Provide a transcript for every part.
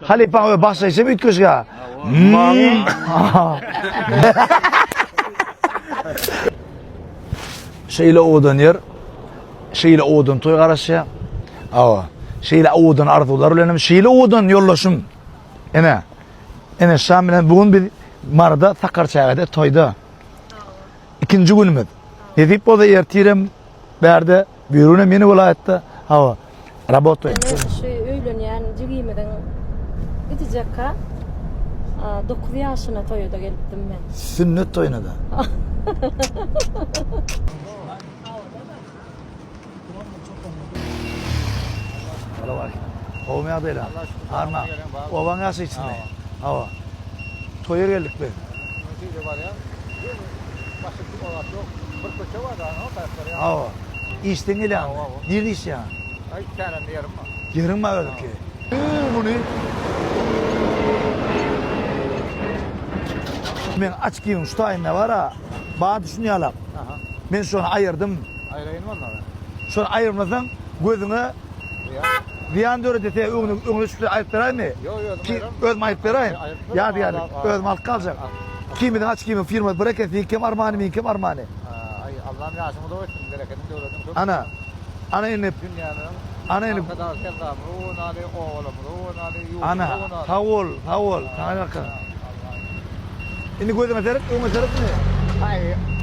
Halypaň özi başlaýşam üýtgeşik ha. Şeýle owadan ýer, şeýle owadan toý garaşýar. Awa. Şeýle owadan arzuwlar bilen hem şeýle owadan ýoldaşym. Ene. Ene Şam bilen bu gün biz Maryda Sakarçägede toýda. Ikinji günümiz. Nesip bolsa ertirem bärde, bürünem ýene welaýatda. Hawa. Rabotaýyn. Men şu öýlenýän jigimiziň gidijekka 9 ýaşyna toýa-da gelipdim men. Sünnet toýuna-da. Gowumy ýagdaýlar? Arma. Obaň ýaşaýjysymy? Hawa. Toýa geldik biz. Hawa. Işden gelýäňmi? Nirde işleýäň? Aý, känende ýerim bar. Ýeriň bar özüňki. Muny Men açkimiň şu taýynda bar-a, bar düşünýälak. Men şony aýyrdym. Aýraýynmy onda? Şony aýyrmasaň, gözüňe zyýan döredese, öňüne öňüne düşüp aýryp beräými? Ýok, özüm aýyraryn. Özüm aýryp beräýin. Ýadygärlik. Özüm alyp galjak. Ikimiziň açkimiň firmasy bir eken, seňkem Armani, meňkem Armani. Aý, Allam ýaşyňy uzak etsin, berekediň, döwletiň köp. Ana. Ana indi. Dünýämiziň Ana indi. Arkadag Serdarymyz owanaly, obalarymyz owanaly, ýurdumyz Ana, owanaly. sag bol, sag bol. Saňa ýalkasyn. Indi gözüňe seret, öňe seretmi? Aý.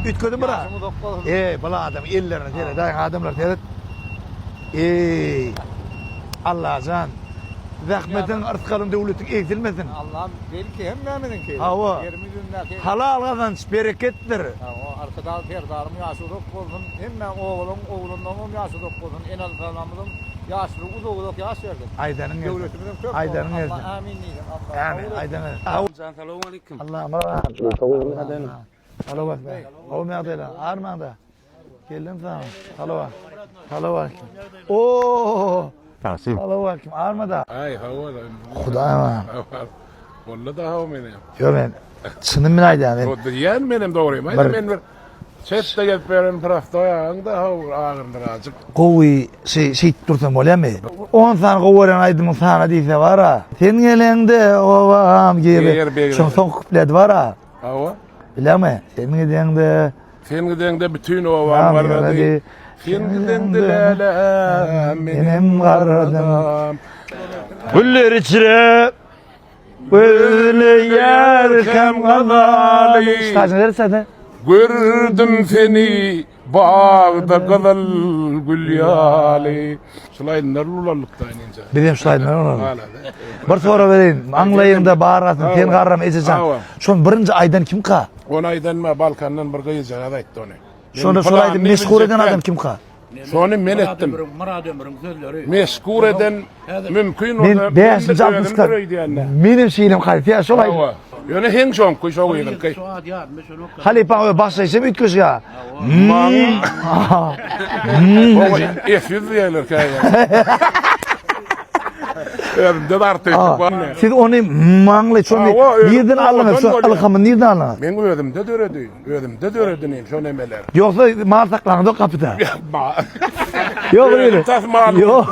Üýtgedi bira. Ýaşyň uzak bolsun. Eý, bul adam ellerine seredäýiň, adamlar seret. Eý. Allajan. Zähmetiň, yrsgalyň, döwletiň egsilmesin. Allam belki hemmämiziňki. Hawa. Ýeriň ýüzündäki. Halal gazanç bereketdir. Hawa, Arkadag Serdaryň ýaşy uzak bolsun. Hemme obalaň oglanlaryňam ýaşy uzak bolsun. Ene-atalarymyzyň ýaşlygy uzak-uzak ýaş bersin. Aýdanyň gelsin. Döwletimiziň köp bolsun. Aýdanyň gelsin. Allah amin diýsin. Allah Amin. kabul etsin. Aýdanyň gelsin. Jan salowmaleýkim. Allah'ım razı. Salawat. Gowmy ýagdaýlar? Armaňda. Geldim sana. Salawat. Salawat. Oo. Tagsim. Salawat. Armada. Aý hawa. Hudaýym. Boldy da hawa menem. Ýok men çynym bilen aýdýan men. O diýen menem dogrymy aýdýan men bir çetde gezip ýören prostoý agaň da hawa agyrlyrajyk. Gowy şeý şeýtip dursam bolýamy? On sany gowy görýän aýdymyň sana diýse bar-a. Sen geleňde obam gir. Şoň soňky kupleti bar-a. Hawa. Bileňmi? Sen gideňde Sen gideňde bütin obam garrady. Sen gideňde läläm menem garradym. Güller içre Gözleýärkäm gazaly. Ştaýjyny ber sen. Gördüm seni bagda gyzyl gül ýaly. Şul aýdymlar ulalykda ince. Biz hem şul aýdymlar ulaldyk. Bir sorag bereýin. Aňlaýyňda barasyn sen garram ejejan. Şony birinji aýdan kimka? Ony aýdan ma Balkandan bir gyzjagaz aýtdy ony. Şony şol aýdym meşhur eden adam kimka? Şony men etdim. Murad Ömrüň sözleri. Meşhur eden mümkin Men bolsa bäşinji altynjy klas. Men hem şeýle haýsy ýa şol aýdym. Ýöne heň şoňky şo gyzyňky. Halypaň özi başlaýşam üýtgeşik ýa. Maň. Oňa F100 diýerler käýer. Özümde de artyk bar. Siz ony maňly şony nirden aldyňyz? Şu ylhamy nirden aldyňyz? Meň özümde döredi. Özümde döredi nim şo nemeler. Ýogsa mal saklaňyzok gapyda. Ýok öyle. Tas mal. Ýok.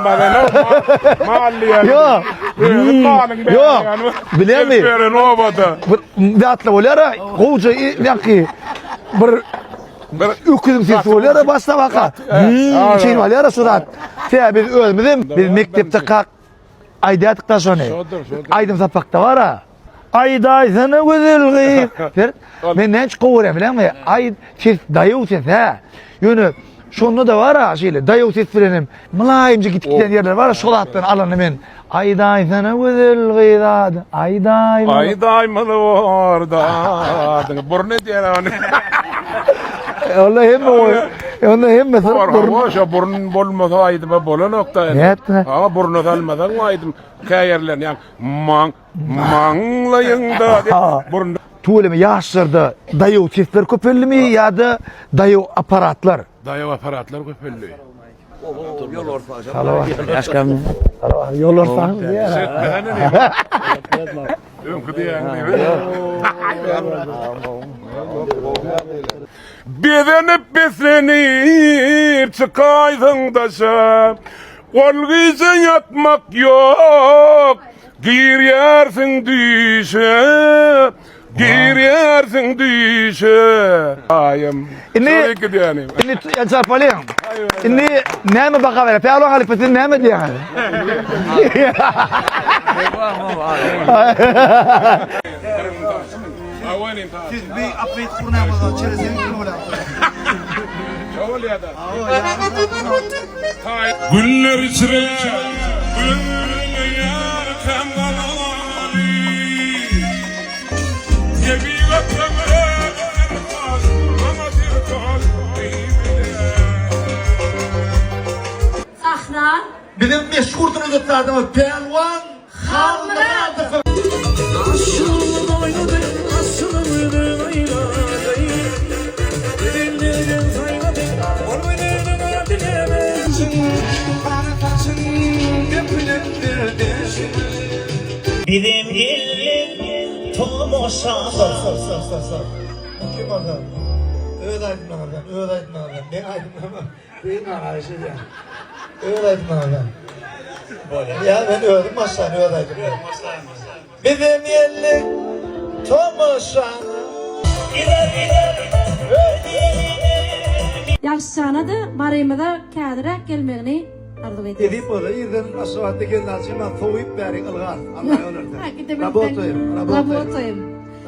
Mal diýen. Ýok. Özüm malyň Ýok. Bilermi? Beren obada. Bir zatla bolýar, gowja ýaňky bir bir öküziň sesi bolýar, başda baka. Şey bolýar şu zat. Sebäbi biz özümiz hem biz mekdepde kak aýdýardyk da şony. Aýdym sapakda bar-a. Aýdaýsana gözel gyz. Ser, men näçe gowy görýän bileňmi? Aý, ses daýaw ses hä. Ýöne şonda-da bar-a şeýle daýaw ses bilen hem mylaýymja gitip giden ýerler bar-a şol atdan alany men. Aýdaýsana gözel gyz ady. Aýdaý. Aýdaýmaly borda adyňy. Burun edýär ony. Onda hemme oý. Onda hemme syr burun. Şo burun bolmasa aýdyma bolanok-da. Nätdi? Ha, buruna salmasaň aýdym käýerlerini ýa maň Maňlaýyňda burun. Tüweleme ýaşlarda daýaw sesler köpeldimi ýa-da daýaw apparatlar? Daýaw apparatlar köpeldi. Ýol ortaň diýýär. Öňki diýýäň Bezenip beslenip çykaýsyň daşa. Ol gije ýatmak ýok. Girýärsiň düýşe, girýärsiň düýşe. Aýym. Indi Şoňa gidýänim. Indi el çarpalyň. Indi näme baka berýär? Pälwan halypa siz näme diýýäňiz? Siz bir apet gurnamyzda çerezini kim bolýar? Güller içre ömrüňe galaly. Tebigat ömre maňa serkal Sahna. Biziň meşhur sungatçymyz Pälwan Halmyradow. Bizem geldik tomaşa. Kim orada? Öz aýdymlaryňyzdan, öz aýdymlaryňyzdan, meň aýdymlarym. Beýin haýyş edýän. Öz aýdymlaryňyzdan. Bolýar. Ýa men özüm başlaýyn öz aýdymdan. Bizem geldik tomaşana. Gider gider öýlerine. Ýagşyjana-da Marymyza kädiräk gelmegini arzuw edýäris. Edip bolsa irden Aşgabatda gelnaljy men sowyp bärik ylgar. Allah ýol bersin. Rabotaýym, rabotaýym. Rabotaýym.